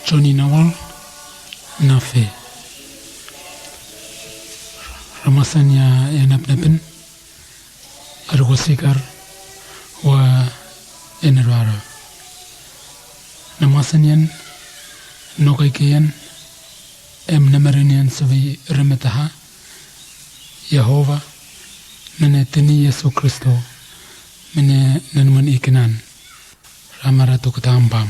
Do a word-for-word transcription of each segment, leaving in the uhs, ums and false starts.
Joni Nawal, Nafe. Ramasan ia e napnapen, ariko sikar, wa e narara. Namasan ian, no kaikai ian, em namarin ian save remetaha, Yehova, nane teni Yesu Kristo, mene nanuman ikinan. Ramara tokota ambam.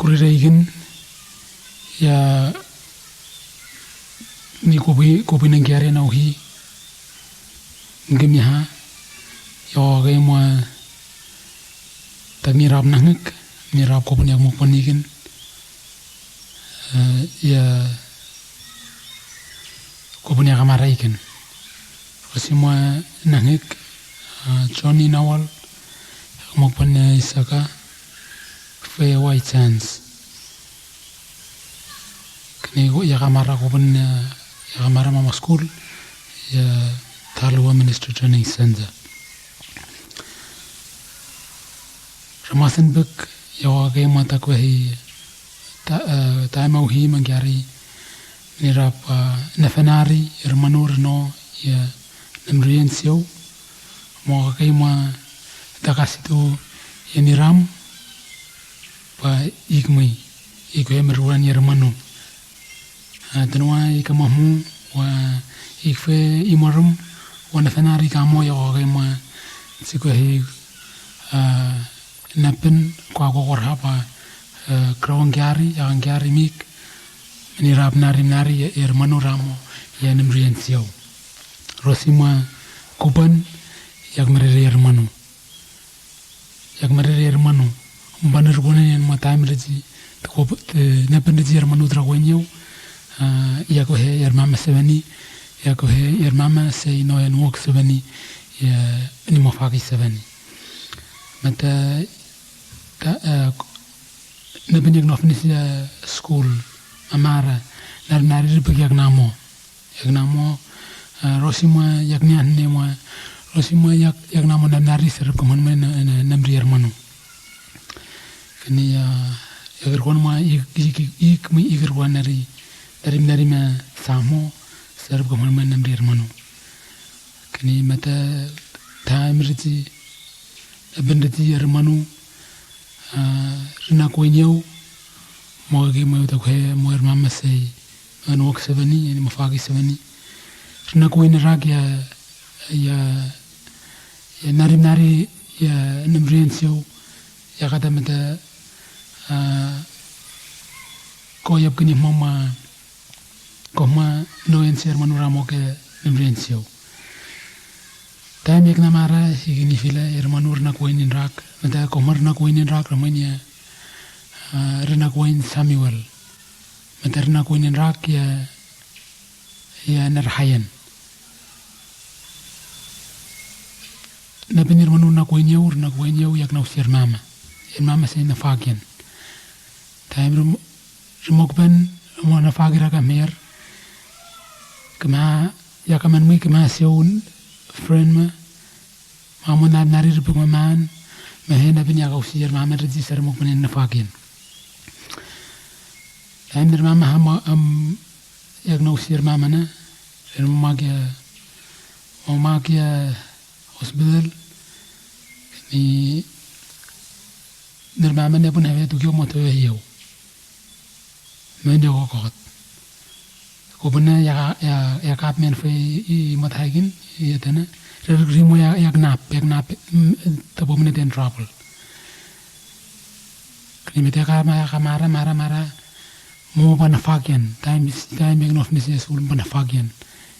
Kurira ikin, ia mi kopi, kopi nang kiari nau hi. Ngim ia ha, ia oke mua tak ni rap nangik, ni rap kopi ni ak mukpan ikin. Eh, ia kopi ni ak amara ikin. Kosi mua nangik, eh, Joni Nawal, mukpan ia Isaka, fe wai chance. Kani ia kamara kopi ni, ia kamara mama skul, ia Taluwa Ministry Training Center. Ramasan bek, ia oke mua tak wehi, ta, eh, taem au hi mangiari, ni rap, eh, nafenari, ia remanu reno, ia namrian siau, mo oke mua takasi tu, ia ni ram, pa ik mui, ik we meruan ia remanu. Ah, tenua ik mamu, wa ik fe imarum, wa nafenari kamo ia oke mua, siko hi, ah, napen, kwa kwa kwa rapa, eh, krawang kiari, ia kiari mik, ni rap nari nari, ia, ia remanu ramo, ia namrian siau. Rosi mua kupan, ia kmerere ia remanu. Ia kmerere ia remanu. Mbanir kunen ia mua taem riji, te ko, te napen riji ia remanu tra kuen iau. Ah, ia ko he, ia mama seveni. Ia ko he, ia mama sei no ia wok seveni. Ia ni mo faki seveni. Mata, ta, eh, napen ia no finis ia skul. Amara, nar, nari ripik ia namo. Ia namo, eh, rosi mua, ia nian ne mua, rosi mua, ia, ia namo na nari serep koman mui na, na, namri ia remanu. Kani ia, ia ker kuan mua, ik, ik, ik, ik mui ik ker kuan nari, nari, nari ma samo, serep koman mui namri ia remanu. Kani mata taem riji, napen riji ia remanu, ah, rina kuen iau, mo aki mo tak he, mo ia mama sei, an wok seveni, ani mo faki seveni. Rina kuen rak ia, ia, ia nari nari, ia namrian siau, ia kata mata, ah, ko iap kini mama, ko ma no en ser manu ramo ke namrian siau. Taem ia kna mara, ia kini fila ia remanu rina kuen in rak, mata ko ma rina kuen in rak, ramain ia, ah, rina kuen Samuel. Mata rina kuen in rak ia, ia nar haien. Napen ia remanu rina kuen iau, rina kuen iau, ia kna usi ia mama. Ia mama sei na fakian. Taem rem, remok pen, mo na faki raka mer. Kema, ia kaman mui kema siau friend ma. Mama na, nari ripik maman, me he napen ia kausi ia mama riji ser mok mene na fakin. Taem ner mama hama, am, ia kna usi ia mama na, ner mama kia, mama kia hospital, ni, ner mama ne pun have tu kio moto ia iau. Mende kokot. Ko pun ia, ia, ia kap men fe i, i mot haikin, ia tena. Re rimo ia, ia knap, ia knap, mm, tapo mene ten trouble. Kani mete ka ma, ia ka mara, mara, mara. Mo pana fakian, taem, taem ia knof mese sul pana fakian.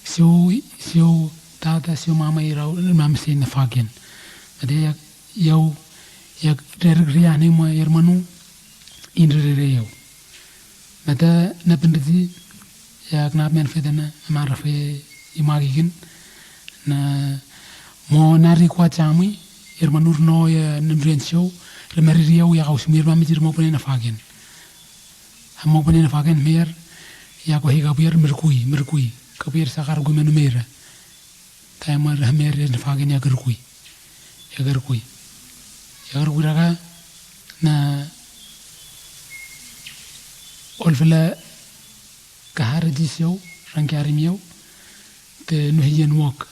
Sio, sio, tata, sio mama i rau, mama sei na fakian. Mete ia, iau, ia re, re, ria ne mo ia remanu, in re, re, re iau. Mata napen riji, ia knap men fe tena, mara fe i makikin. Na mo nari kwa jamui, ia remanu rino ia nemrien siou, re mari riau ia kausimi ia mama ji re mo pene na fakin. A mo pene na fakin mer, ia ko hi kabuer merkui, merkui. Kabuer sa karkui manu mera. Taem mo re hamer ia na fakin ia kerkui. Ia kerkui. Ia kerkui raka, Na olfala kahar iti seo, ran kiarim iau, te no hei en wok.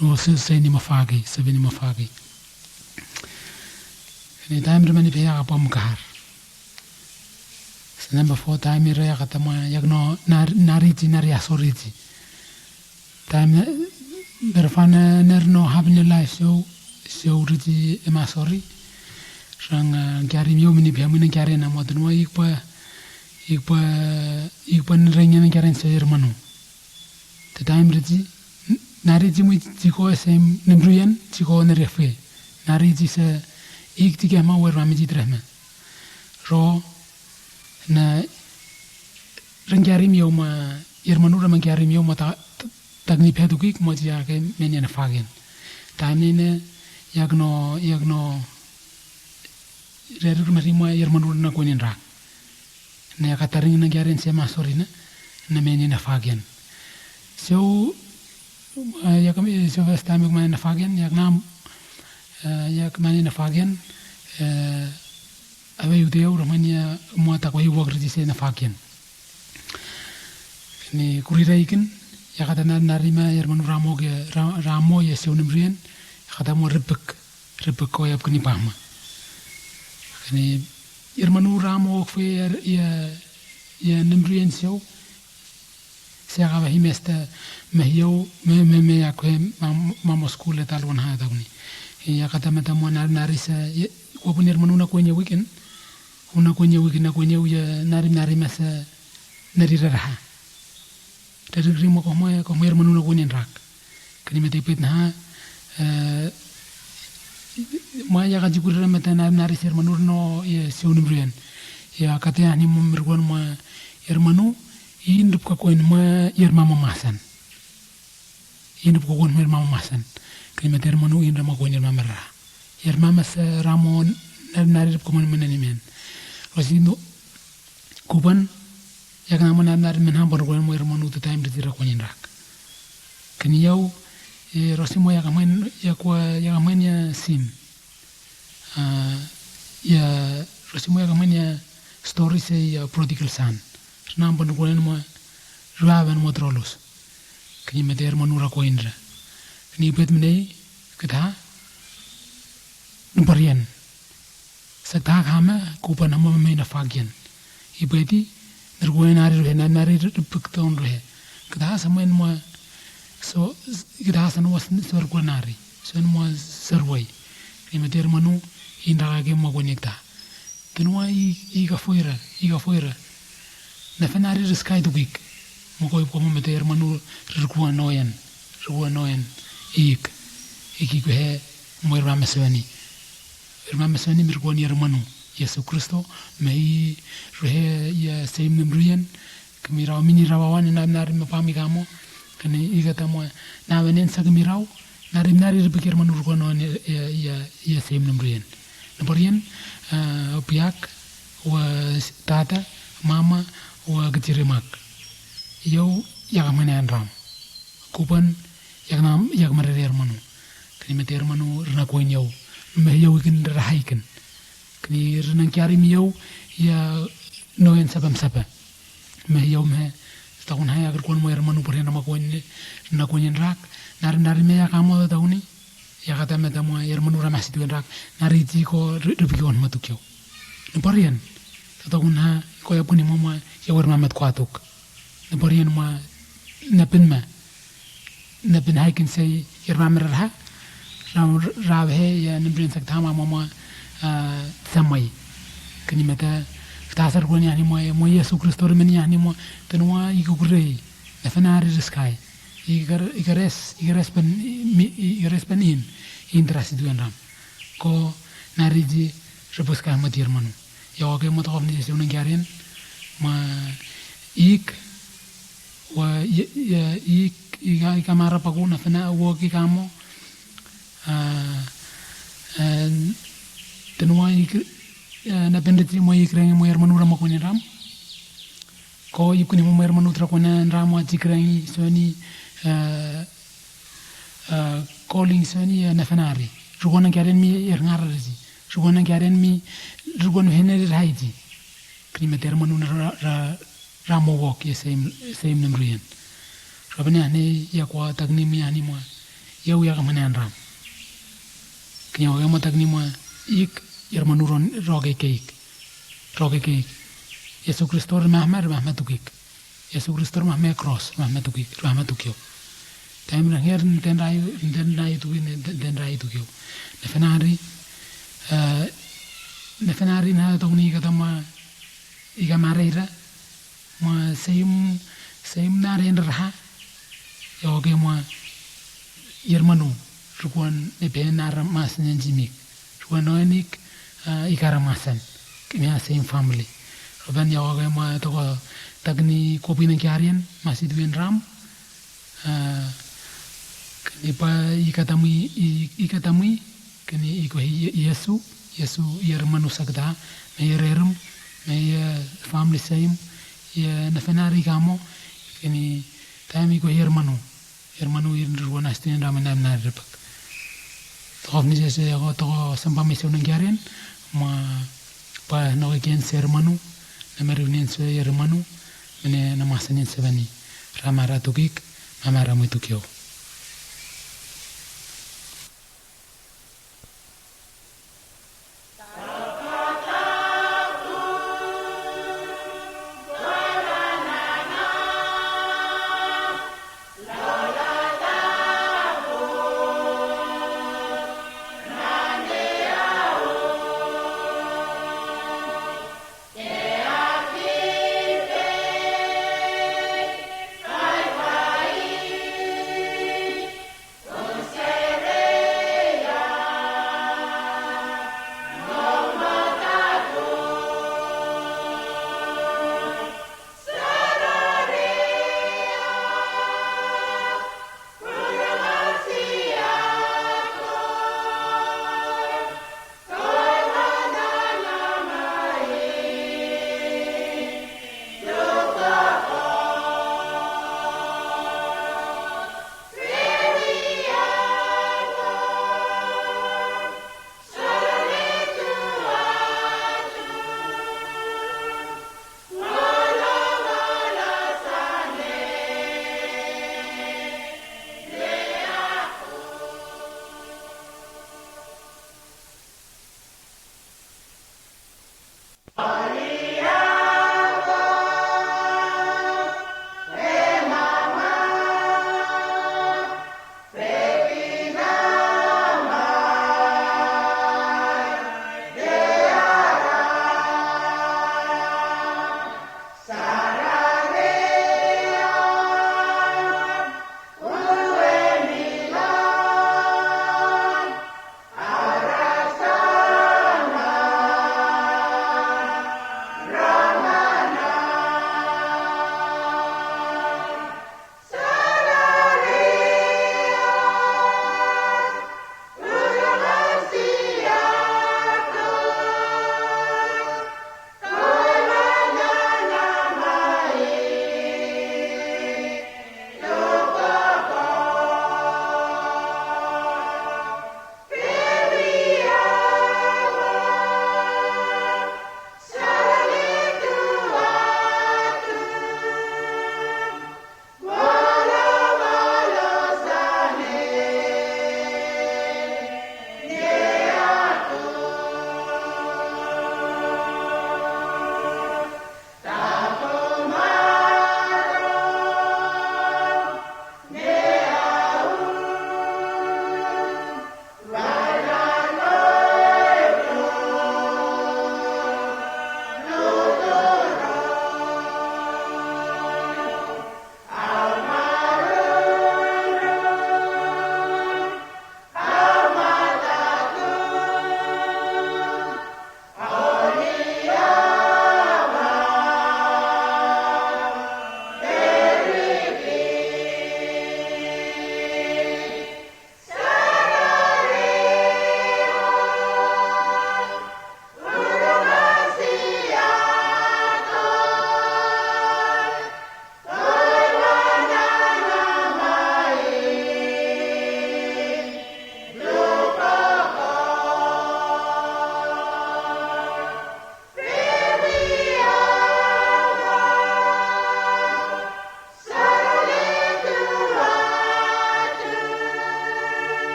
No se, se ni mafake, se ni mafake. Ni taem ri mani pe iaka pom kahar. Se namba fo taem ira iaka tama iak no, nar, nariti, nari asori iti. Taem na, ri fana, nar no hav ni laef seo, seo riti em asori. Rang, ah, kiarim iau mini pe hamwi na kiarin na moten wa ikpa, ikpa, ikpa ni rang ian kiarin seo ira manu. Te taem riti, nariti mwi tiko se nem ruian, tiko na refwe. Nariti se ik tike ma wer mami ti trehma. Ro, na ren kiarim iau ma, ira manu ra man kiarim iau ma ta, ta, tak ni petuk ik ma ti ake menia na fagen. Taem ni ne, iak no, iak no, ira rik mari ma ira manu na kwenin rak. Na iaka taring na kiarin se masori na, na menia na fagen. So, ah, iak mi, so fes taem iak mania na fagen, iak nam, ah, iak mania na fagen, eh, Awe iute iau ra mania mo atak wa i wok riti se na fagen. Ni kurira ikin, iaka ta na, narima ira manu ra mo ke, ra, ra mo ia seo nem ruian, iaka ta mo ripik, ripik ko iap kini pama. Ni ira manu ra mo wok fe ia, ia, ia nem ruian seo, Se iaka wa hi mesta me hiau, me, me, me iak we ma, ma mo skul e tal wan ha tauni. Iaka ta mata mo nari, nari sa, ia, ko pun ira manu na kwen ia wikin. Una kwen ia wikin, na kwen ia, ia, nari, nari masa, nari raraha. Rari rimo ko mo, ko mo ira manu na kwen ia rak. Kani mata i pet na ha, eh, mo iaka jikurira mata nari, nari se ira manu no, ia, se unim rian. Iaka ta ia ni mo mirkuan mo ira manu, Indrip ka koen mo yer mama masan. Indrip ka koen mo yer mama masan. Kani mata yer manu indra ma koen yer mama ra. Yer mama sa ra mo nari, nari rip ka mo ni mena ni men. Rosi no kuban, yak na mo nari, nari men hambo koen mo yer manu te taem riti ra koen indrak. Kani yau, e, rosi mo yak a mwen, yak wa, yak a mwen ya sin. Ah, ia, rosi mo ia ka mania story se ia prodigal son. Rina ban rukunen mo ruaven mo trolus. Kani mete er mo nura koindra. Kani bet menei, kata, numparien. Sa ta kama, kupa nama mena fagian. Ibeti, nerkuen ari ruhe, na nari ripik ton ruhe. Kata sa mwen mo, so, kata sa no was, so rkuen ari. So mo serwai. Kani mete er mo nu, indra kake mo kwenye kata. Tenua i, i ka foira, i ka foira. Na fenari riskai tukik. Mo koi pomo mete er mo nu rkua noen. Rkua noen. Ik. Ik, ik he mo er mame soni. Er mame soni mirkua ni er mo nu. Yesu Kristo, me i ruhe ia seim nem ruien. Kami rau mini rau awan na, nari me pami kamo. Kani i kata mo, na wenen sa kami rau. Nari, nari ripik er mo nu rkua noen ia, ia, ia seim nem ruien. Numparien, ah, piak, wa tata, mama, wa kiti rimak. Iau, ia ka mene anram. Kupan, ia ka nam, ia ka marere er mo nu. Kani mete er mo nu, rina koin iau. Me iau ikin, rina haikin. Kani rina kiarim iau, ia noen sapam sapa. Me iau me, takun hai akar kuan mo er mo nu pore na ma koin, rina koin rak. Nari, nari me ia kamo takuni. Ia kata meta mo yer mo nu ra masi tu en rak, nari ti ko ri, ripik on mo tuk iau. Numparien, tatakun ha, ko ia puni mo mo, ia wer mamet ko atuk. Numparien mo, na pin ma. Na pin haikin sei, yer mamet ra ha. Ra, ra he, ia numparien sak tama mo mo, ah, samai. Kani meta, kata sar kuan ia ni mo, mo Yesu Kristo ri meni ia ni mo, tenua i kukurei. Na fenari riskai. I ka, i ka res, i ka res pen, mi, i ka res pen in, in trasi tu en ram. Ko nari ji repos ka mati er mo nu. Ia oke mo tokop ni Jesu nang kiarin, ma ik, wa, ia, ia, ik, i ka, i ka mara paku na fena, wok i kamo, ah, en, tenua ik, eh, na pendeti mo ik reng mo er mo nu ra mo kuni ram. Ko ipkuni mo mo er mo nu tra kona nra mo a jikrangi soni, eh, eh, koling soni, eh, na fenari. Rukona kiaren mi er ngara resi. Rukuan nang karian mi rukuan heneri raiti. Kini me dermanu na ra ra ra mo wok ia sem sem nem rien. Raben ia ne ia kwa takni mi ani mwa ia wia ka manan ram. Kini ia wia mwa takni mwa ik ia manu ron roke keik. Roke keik. Yesu Kristo re mahmah re mahmah tukik. Yesu Kristo re mahmah kros mahmah tukik mahmah tukio. Taim ra her den rai den rai tuki ne den rai tukio. Ne fenari ne fenari na tokni kata mwa ika mareira mwa seim seim na ren raha. Ia oke mwa ia manu rukuan ne ben ara masen en jimik rukuan oenik ika ara masen. Kemia seim famili. Roban ia oke mwa toko takni kopina kiarien masi duen ram. Keni pa ika tamwi ika tamwi keni iko Yesu. Yesu ia remanu sakta me ia rerem me ia famili seim ia nafenari kamo. Keni taim iko ia remanu ia remanu ia rukuan astin rama nam na repek. Toko fini sese ia ko toko sempa me seunang kiarin ma pa noke kien se remanu. Nameri unien se ia remanu mene namasen in seveni. Rama ra tukik mama ra mwi tukio.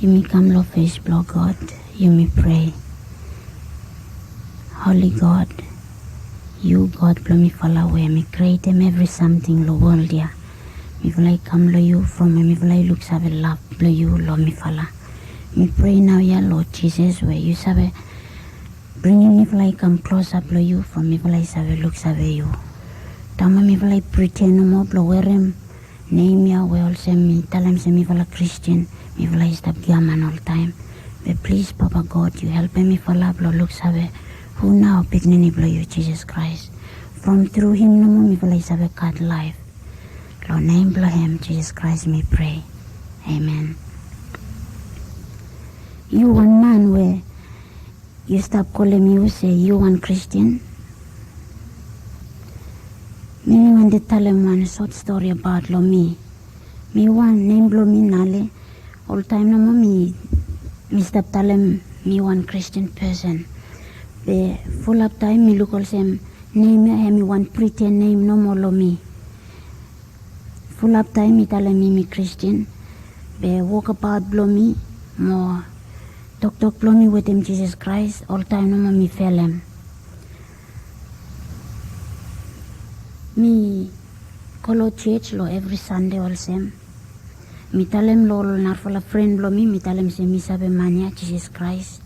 Yumi kam long fes blong God, yumi prea. Holi God, yu God blong mifala we mi krietem evri samting long wol ya. Mifala i kam long yu from we mifala i luksave lav blong yu long mifala. Mi prea naoia long Jisas we yu save bringim mifala i kam klosap long yu from mifala i save luksave yu. Taem we mifala i priten nomo blong werem nem ya we olsem mi talem se mifala Kristin, mifala i stap giaman oltaem. Be plis Papa God, yu helpem mifala blong luksave hu nao pikinini blong yu Jisas Kraes. From tru him nomo mifala i save gat laef. Long nem blong hem Jisas Kraes mi prea. Amen. Yu wan man we yu stap kolem yu se yu wan Kristin. Mi mi wante talem wan sot stori abaot long mi. Mi wan nem blong mi Nale. Oltaem nomo mi mi stap talem mi wan Kristin pesen. Be fulap taem mi luk olsem nem ya hem i wan priten nem nomo long mi. Fulap taem mi talem mi mi Kristin, be wokabaot blong mi mo toktok blong mi wetem Jisas Kraes oltaem nomo mi felem. Mi go long jos long evri Sande olsem. Mi talem long ol narafala fren blong mi, mi talem se mi save man ya Jisas Kraes,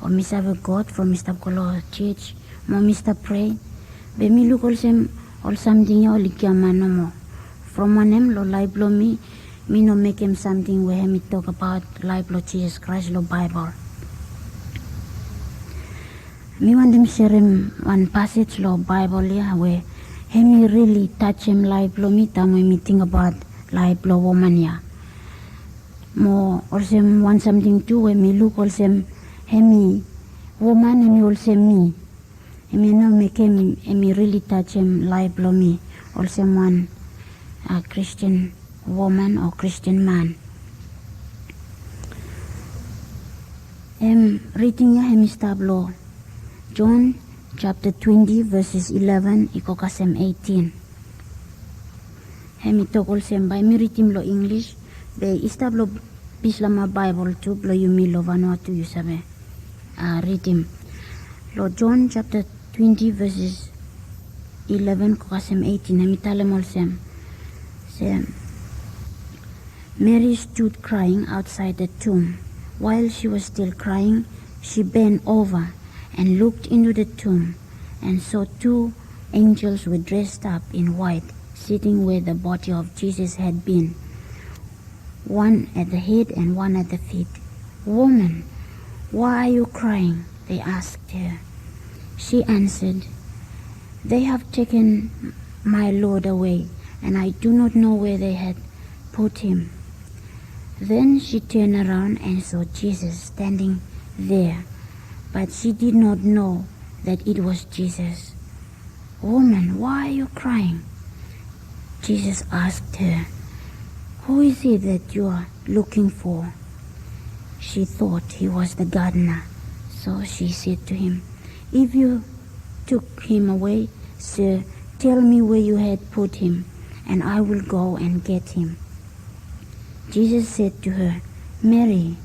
o mi save God from mi stap go long jos mo mi stap prea. Be mi luk olsem ol samting ya oli giaman nomo. From wanem, long laef blong mi, mi no mekem samting we hem i tokbaot laef blong Jisas Kraes long Baebol. Mi wantem serem wan pasej long Baebol ya we hem i rili tajem laef blong mi taem we mi tingbaot laef blong woman ya. Mo olsem wan samting tu we mi luk olsem hem i woman hem i olsem mi. Hem i no mekem hem i rili tajem laef blong mi olsem wan Kristin woman o Kristin man. Em, riting ya hem i stap long Jon japta twenti veses ileven i go kasem eitin. Hem i tok olsem, bae mi ritim long Inglis, be i stap long Bislama Baebol tu blong yumi long Vanuatu yu save ritim. Long Jon japta twenti veses ileven go kasem eitin hem i talem olsem, se, Mary stood crying outside the tomb. While she was still crying, she bent over and looked into the tomb and saw two angels were dressed up in white sitting where the body of Jesus had been, one at the head and one at the feet. Woman, why are you crying? They asked her. She answered, They have taken my Lord away, and I do not know where they had put him. Then she turned around and saw Jesus standing there, but she did not know that it was Jesus. Woman, why are you crying? Jesus asked her, Who is it that you are looking for? She thought he was the gardener, so she said to him, If you took him away, sir, tell me where you had put him, and I will go and get him. Jesus said to her, Mary.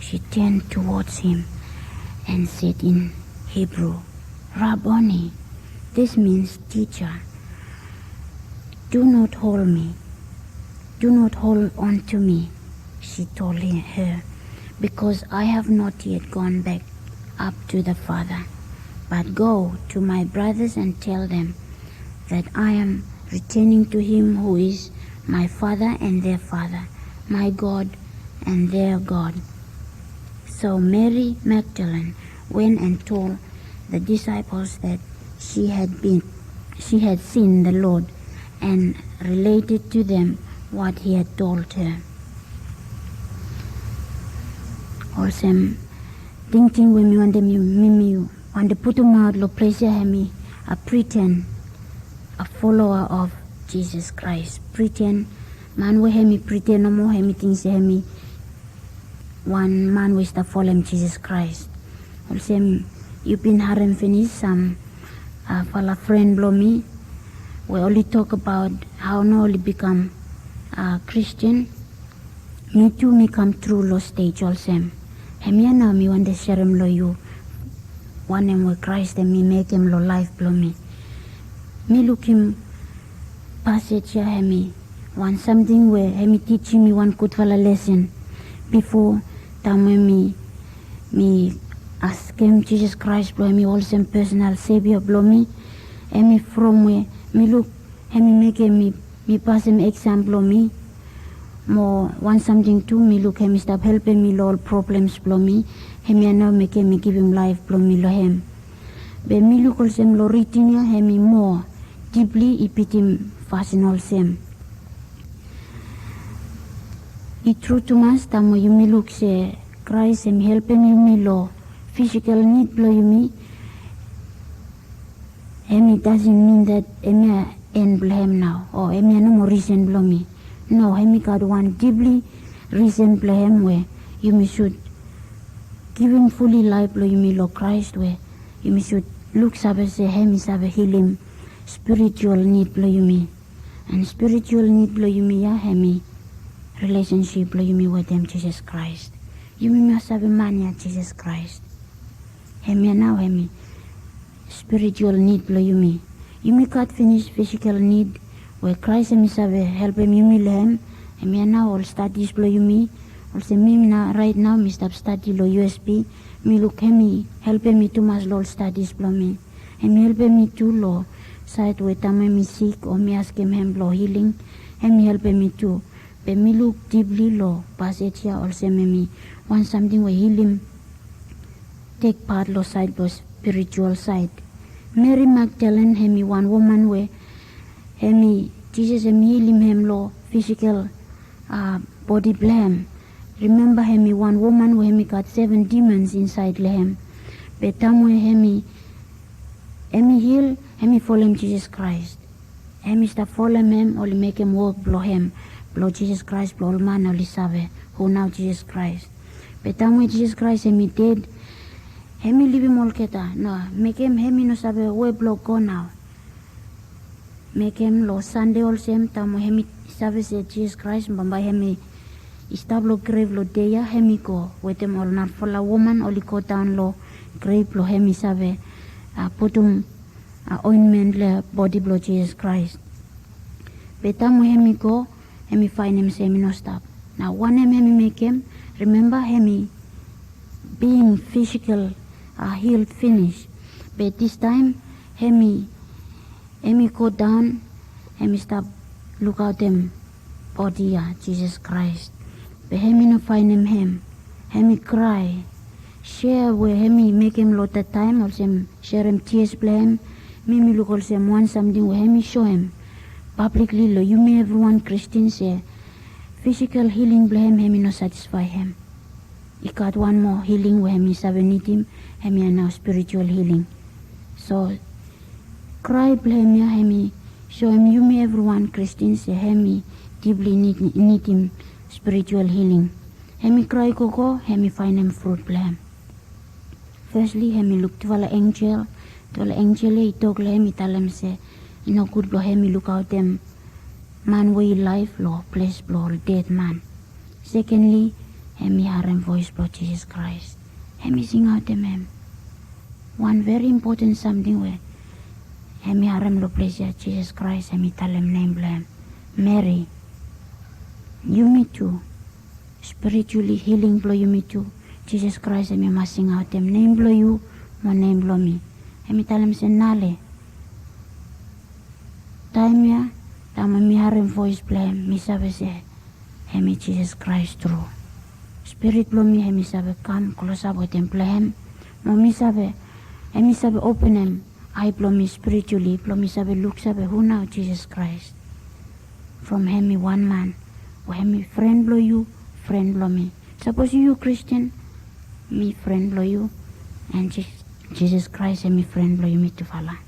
She turned towards him and said in Hebrew, Rabboni, this means teacher. Do not hold me. Do not hold on to me, she told her, because I have not yet gone back up to the Father. But go to my brothers and tell them that I am returning to him who is my Father and their Father, my God and their God. So Mary Magdalene went and told the disciples that she had been she had seen the Lord and related to them what he had told her. Olsem tingting we mi wantem yu mi mi wantem putumaot long ples ya hem i a priten a foloa of Jisas Kraes. Priten man we hem i priten nomo hem i ting se hem i wan man we i stap folem Jisas Kraes. Olsem yu bin harem finis sam fala fren blong mi we oli tokbaot hao nao oli bikam Kristin. Mi tu mi kam tru long stej olsem. Hemia nao mi wantem serem long yu wanem we Kraes hem i mekem long laef blong mi. Mi lukim pasej ya hem i wan samting we hem i tijim mi wan gudfala lesen. Bifo taem we mi mi askem Jisas Kraes blong hem i olsem pesonal sevia blong mi, hem i from we mi luk hem i mekem mi mi pasem eksam blong mi. Mo wan samting tu mi luk hem i stap helpem mi long ol problems blong mi. Hemia nao mekem mi givim laef blong mi long hem. Be mi luk olsem long riding ya hem i moa dipli i bitim fasin olsem. I tru tumas taem we yumi luk se Kraes hem i helpem yumi long fisikal nid blong yumi. Hem i dasen min dat hemia en blong hem nao o hemia nomo risen blong mi. No, hem i gat wan dipli risen blong hem we yumi sud givim fuli laef blong yumi long Kraes we yumi sud luksave se hem i save hilim spiritual nid blong yumi. An spiritual nid blong yumi ya hem i rilesensip blong yumi wetem Jisas Kraes. Yumi mas save man ya Jisas Kraes. Hemia nao hem i spiritual nid blong yumi. Yumi gat finis fisikal nid we Kraes hem i save helpem yumi long hem. Hemia nao ol stadis blong yumi. Olsem mi nao raet nao mi stap stadi long U S P. Mi luk hem i helpem mi tumas long ol stadis blong mi. Hem i helpem mi tu long saed we taem we mi sik o mi askem hem blong hiling, hem i helpem mi tu. Be mi luk dipli long pasej ya olsem hem i wan samting we hilim tek pat long saed blong spiritual saed. Meri Magdalen hem i wan woman we hem i Jisas hem i hilim hem long fisikal bodi blong hem. Rimemba hem i wan woman we hem i gat seven dimons insaed long hem. Be taem we hem i hem i hil, hem i folem Jisas Kraes. Hem i stap folem hem, oli mekem wok blong hem, blong Jisas Kraes, blong ol man oli save hu nao Jisas Kraes. Be taem we Jisas Kraes hem i ded, hem i livim olgeta. No, mekem hem i no save we blong go nao. Mekem long Sande olsem, taem we hem i save se Jisas Kraes bambae hem i stap long grev long dei ya, hem i go wetem ol narafala woman oli go daon long grev blong hem i save putum ointment long bodi blong Jisas Kraes. Be taem we hem i go, hem i faenem se hem i no stap. Nao wanem hem i mekem? Rimemba hem i bing fisikal hil finis. Be distaem hem i hem i go daon, hem i stap lukaotem bodi ya Jisas Kraes. Be hem i no faenem hem. Hem i krae. Sea we hem i mekem long dat taem olsem serem tias blong hem, mi mi luk olsem wan samting we hem i soem pablikli long yumi evriwan Kristin se fisikal hiling blong hem hem i no satisfae hem. I gat wan moa hiling we hem i save nidim, hemia nao spiritual hiling. So krae blong hem ya hem i soem yumi evriwan Kristin se hem i dipli nidim spiritual hiling. Hem i krae gogo, hem i faenem frut blong hem. Fesli hem i luk tufala enjel. Tufala enjel ya i tok long hem, i talem se i nogud blong hem i lukaotem man we i laef long ples blong ol ded man. Sekenli, hem i harem voes blong Jisas Kraes. Hem i singaotem hem. Wan veri impoten samting we hem i harem long ples ya, Jisas Kraes hem i talem nem blong hem, Meri. Yumi tu, spirituali hiling blong yumi tu, Jisas Kraes hem i mas singaotem nem blong yu mo nem blong mi. Hem i talem se nale. Taem ya, taem we mi harem voes blong hem, mi save se hem i Jisas Kraes tru. Spirit blong mi hem i save kam klosap wetem blong hem. Mo mi save, hem i save openem ae blong mi spirituali blong mi save luksave hu nao Jisas Kraes. From hem i wan man we hem i fren blong yu, fren blong mi. Sapos yu Kristin, mi fren blong yu. An Jisas Kraes hem i fren blong yumi tufala.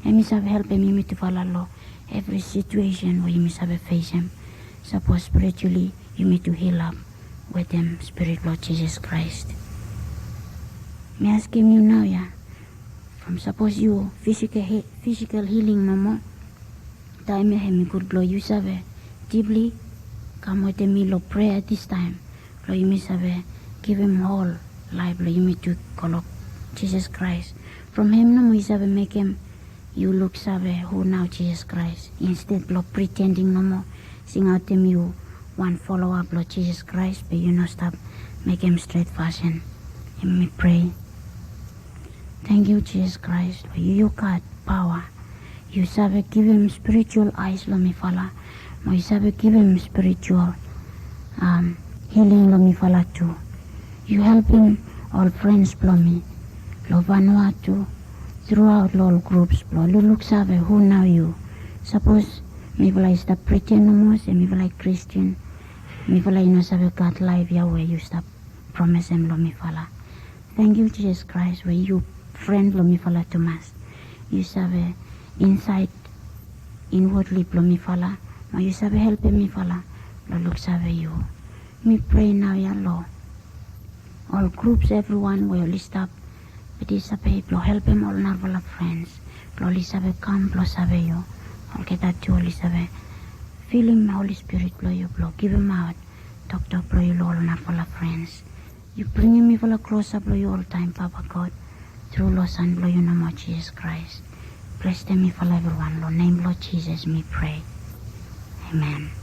Hem i save helpem yumi tufala long evri situesen we yumi save fesem. Sapos spirituali yumi tu hilap wetem Spirit blong Jisas Kraes. Mi askem yu naoia, from sapos yu fisikal hiling nomo, taem ya hem i gud blong yu save dipli Kam wetem mi long prea distaem blong yumi save givim hol laef blong yumi tu go long Jisas Kraes. From hem nomo i save mekem yu luksave hu nao Jisas Kraes, insted blong pritending nomo, singaotem yu wan foloa blong Jisas Kraes be yu no stap mekem stret fasin. Hem mi prea. Tangkiu Jisas Kraes, long yu yu gat paoa. Yu save givim spiritual eyes long mifala, mo yu save givim spiritual um, healing long mifala tu. Yu helpim ol frens blong mi long Vanuatu, truaot long ol grups blong luksave hu nao yu. Sapos mifala i stap priten nomo se mifala i Kristin, mifala i no save gat laef ya we yu stap promisim long mifala. Tangkiu Jisas Kraes we yu fren blong mifala tumas. Yu save insaed inwardly blong mifala, mo yu save helpim mifala blong luksave yu. Mi prea naoia long ol grups evriwan we oli stap patisipet blong helpim ol narafala frens blong oli save kam blong save yu. Olgeta tu oli save filim Holi Spirit blong yu blong givimaot toktok blong yu long ol narafala frens. Yu bringim mifala klosap long yu oltaem, Papa God, tru long San blong yu nomo, Jisas Kraes. Blesem mifala evriwan, long nem blong Jisas mi prea. Amen.